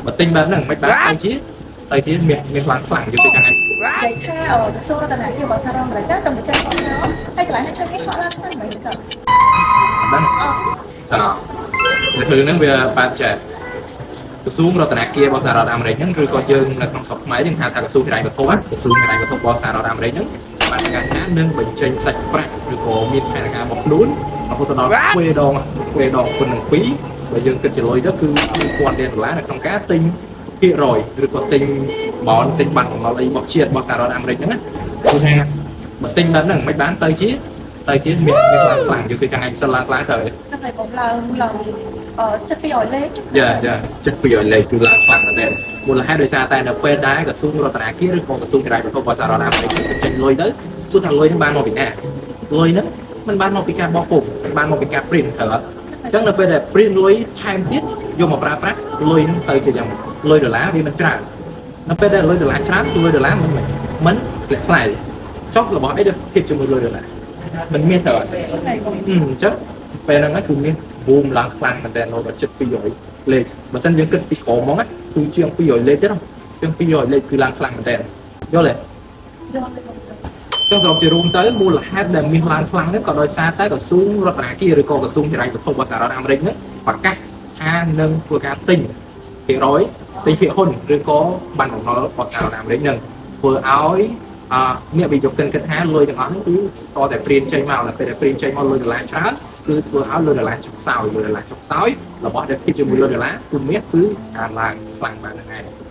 បើទិញបែបហ្នឹងមិនបានទៅជាមាសមាសឡើងខ្លាំងយកទៅខាងឯង និយាយថាក្រសួងរតនាគាររបស់សហរដ្ឋអាមេរិកទៅបញ្ចេញអស់មកហើយកន្លែងឲ្យឆានេះហក់ឡើងខ្លាំងមិនចឹង អត់ដឹងចារឿងហ្នឹងវាបានចែកក្រសួងរតនាគាររបស់សហរដ្ឋអាមេរិកហ្នឹងឬក៏យើងនៅក្នុងស្រុកខ្មែរយើងហៅថាក្រសួងហិរញ្ញវត្ថុណាក្រសួងហិរញ្ញវត្ថុរបស់សហរដ្ឋអាមេរិកហ្នឹងបានប្រកាសថានឹងបញ្ចេញសាច់ប្រាក់ឬក៏មានផែនការរបស់ខ្លួនរហូតដល់ទ្វេដងទ្វេដងគុណនឹង2បើយើងគិតជាលុយទៅគឺ1000លានដុល្លារនៅក្នុងការទិញភាគរយឬក៏ទិញបនទិញបាត់បំណុលអីរបស់ជាតិរបស់សហរដ្ឋអាមេរិកហ្នឹងណាគឺថាបើទិញបែបហ្នឹងមិនបានទៅជាមាសមាសឡើងខ្លាំងយើងគឺចង់ឲ្យផ្សិលឡើងខ្លាំងទៅ ហ្នឹងហើយបងឡើងឡើងអឺចិត្ត200លេខ យ៉ាយ៉ាចិត្ត200លេខគឺឡើងខ្លាំងមែនទែនមូលហេតុដោយសារតែនៅពេលដែលក្រសួងរតនាគារឬក៏ក្រសួងហិរញ្ញវត្ថុរបស់សហរដ្ឋអាមេរិកបញ្ចេញលុយទៅសួរថាលុយហ្នឹងបានមកពីណាលុយហ្នឹងมันបានមកពីការបោះពុម្ពมันបានមកពីការ print ត្រូវអត់អញ្ចឹងនៅពេលដែល print លុយថែមទៀតយកមកប្រើប្រាស់លុយហ្នឹងទៅជាយ៉ាងលុយដុល្លារវាមិនច្រើននៅពេលដែលលុយដុល្លារច្រើនលុយដុល្លារមិនមិនធ្លាក់ថ្លៃចុះរបស់អីដែលធៀបជាមួយលុយដុល្លារមិនមានត្រូវអត់ ហ្នឹងហើយបង អញ្ចឹងពេលហ្នឹងគឺមាន boom ឡើងខ្លាំងមែនតើដល់ជិត200លេខបើសិនយើងគិតពីក្រោមហ្មងណាគឺជាង200លេខទៀតហ៎ជាង200លេខគឺឡើងខ្លាំងមែនតើយល់ទេ យល់ទេបង ចឹងសរុបជារួមទៅមូលហេតុដែលមាសឡើងខ្លាំងនេះក៏ដោយសារតែក្រសួងរតនាគារឬក៏ក្រសួងហិរញ្ញវត្ថុរបស់សហរដ្ឋអាមេរិកនេះប្រកាសថានឹងធ្វើការទិញភាគរយទិញភាគហ៊ុនឬក៏បានបំណុលរបស់សហរដ្ឋអាមេរិកនឹងធ្វើឲ្យអអ្នកវិនិយោគិនគិតថាលុយទាំងអស់នេះគឺតតែព្រៀនចេញមកដល់ពេលដែលព្រៀនចេញមកលុយដុល្លារច្រើនគឺធ្វើឲ្យលុយដុល្លារចុះខ្សោយលុយដុល្លារចុះខ្សោយរបស់ដែលធៀបជាមួយលុយដុល្លារគឺមាសគឺកើនឡើងខ្លាំងបានហ្នឹងឯង។